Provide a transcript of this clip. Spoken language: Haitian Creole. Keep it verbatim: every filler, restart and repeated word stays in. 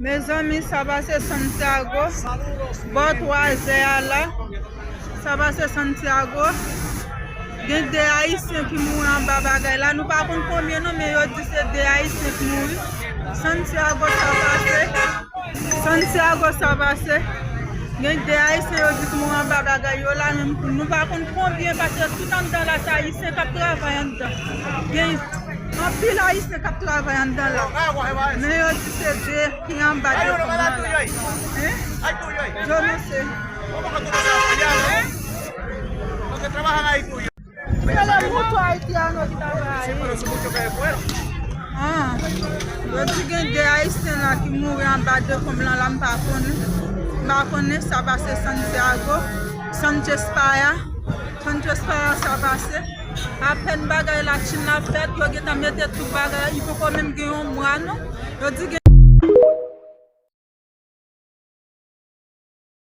Mezanmi, sa pase Santiago, bò twa zè a la. Sa pase Santiago. Gen de Ayisyen ki mouri anba bagay la. Nou pa konn konbyen non, men yo di se de Ayisyen ki mouri. Santiago, sa pase. Santiago, sa pase. Gen de Ayisyen yo di ki mouri anba bagay yo la, men nou pa konn konbyen, paske tout anndan la, se Ayisyen k ap travay anndan. Gen anpil Ayisyen k ap travay anndan la. Men yo di se de ki anba de kòb la. Hein? Yo non se. Hein? Se le mouton haitiano ki travay. Ah, yo di gen de Ayisyen la ki mouri anba de kòb lan la, m pa konnen. M pa konnen, sa pase Santiago, Sanchez Paya. Sanchez Paya, sa pase. Apèn bagay la fin ap fèt, yo gentan mete tout bagay, li poko menm gen yon mwa non. Yo di gen